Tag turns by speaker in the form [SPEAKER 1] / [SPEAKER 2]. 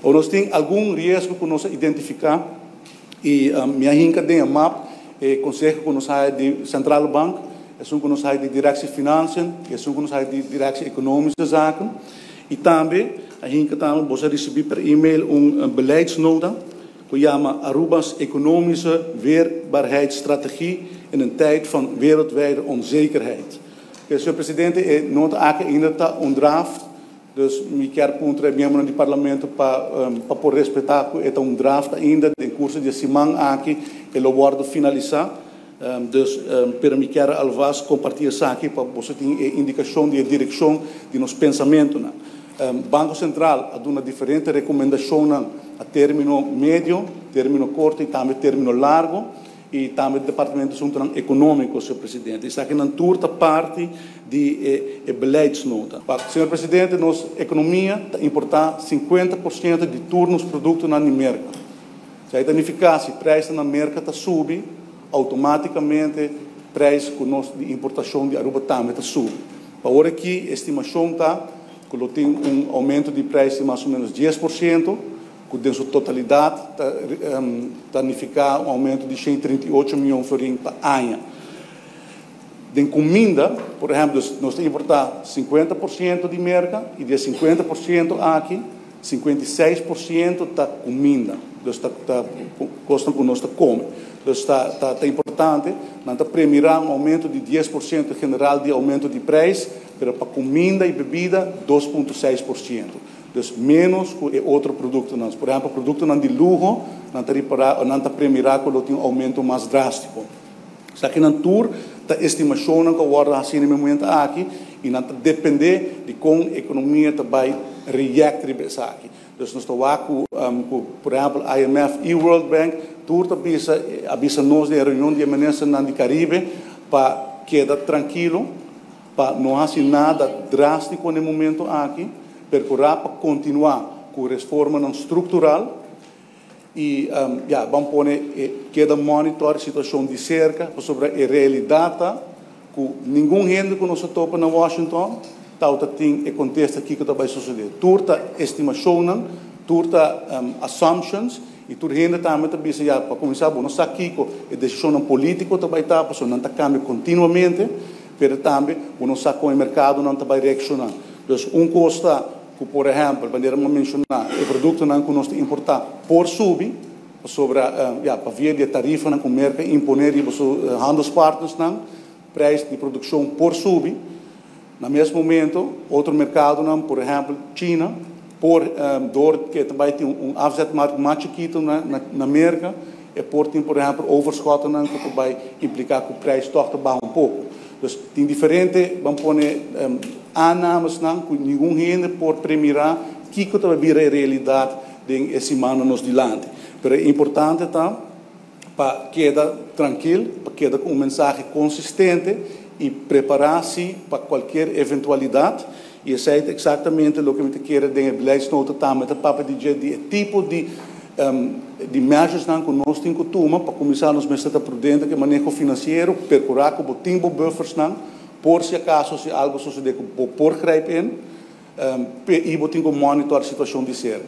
[SPEAKER 1] Awor nos tin algun riesgo ku nos a identifiká i mi a hinka den e map e konseho ku nos haya di Centrale Bank, esun ku nos haya di Directie Financiën i esun ku nos haya di Directie Economische Zaken. I tambe a hinka tambe boso a risibí per email un beleidsnota ku yama Aruba's Economische Weerbaarheidsstrategie in een tijd van wereldwijde onzekerheid. Señor Presidente, e nota aki ainda ta un draft. Dus mi kier puntra e miembronan di Parlamento pa por respeta cu e ta un draft ainda, den curso di e siman aki e lo wordo finalisa. Dus, pero mi kier alvast comparti esaki pa boso tin e indicacion di e direccion di nos pensamentonan. Banco Central a duna diferente recomendacionnan a termino medio, termino corto y tambe termino largo. Y tambe Departamento di Asuntonan Economico, señor Presidente. Esakinan tur ta parti di e beleidsnota. Señor Presidente, nos economia ta importa 50% di tur nos productonan di Merca. Esaki ta nifica si prijsnan na Merca ta subi, automaticamente prijs cu nos di importacion di Aruba tambe ta subi. Pa ora aki estimacion ta cu lo tin un aumento di prijs di mas o menos 10%, ku den su totalidat ta nifiká un oumento di 138 mion florin pa aña. Den kuminda, por ehèmpel, nos ta importá 50% di Merka i di e 50% aki, 56% ta kuminda, dus ta kosnan ku nos ta kome. Dus ta importante, nan ta premirá un oumento di 10% general di oumento di preis, pero pa kuminda i bebida 2,6%. Dus ménos ku e otro produktonan. Por ehèmpel, produktonan di luho, nan ta ripará o nan ta premirá ku lo tin un oumento mas drástiko. Esakinan tur ta estimashonnan ku a wòrdu hasí na e momento aki i nan ta dependé di kon ekonomia ta bai react riba esaki. Dus nos ta wak ku por ehèmpel IMF i World Bank tur ta bisa a bisa nos den e reunion di e ministernan di Karibe pa keda trankilo, pa no hasi nada drástiko na e momento aki, perkurá pa kontinuá ku reformanan struktural i ya, ban pone e keda monitor e situashon di serka, pasobra e realidat ta ku ningun hende ku nos a topa na Washington tabata tin e kontesta kiko ta bai sosodé. Tur ta estimashonnan, tur ta assumptions i tur hende tambe ta bisa ya, pa kuminsá bo no sa kiko e desishonnan polítiko ta bai ta, pasobra nan ta kambia kontinuamente. Pero tambe bo no sa kon e merkadonan ta bai reakshoná. Dus un kos ta ku, por ehèmpel, manera mi a menshoná, e produktonan ku nos ta importá por subi, pasobra ya, pa via di e tarifanan ku Merka imponé riba su handelspartnersnan, preis di produkshon por subi. Na mes momento, otro merkadonan, por ehèmpel China, por dor ku e ta bai tin un afzetmarkt mas chikitu na Merka, e por tin por ehèmpel overschotennan ku ta bai impliká ku preis tòg ta baha un poko. Dus tin diferente, ban pone, aanamesnan ku ningun hende por premirá kiko ta bai bira e realidat den e simannan nos dilanti. Pero e importante ta pa keda trankil, pa keda ku un mensahe konsistente i prepará si pa kualkier eventualidat. I esei ta eksaktamente loke mi ta kere den e beleidsnota tambe ta papia di dje, di e tipo di di measuresnan ku nos tin ku tuma. Pa kuminsá nos mester ta prudente ku e maneho finansiero, perkurá ku bo tin bo buffersnan por si akaso si algu sosodé ku bo por grijp in, i bo tin ku monitor e situashon di serka.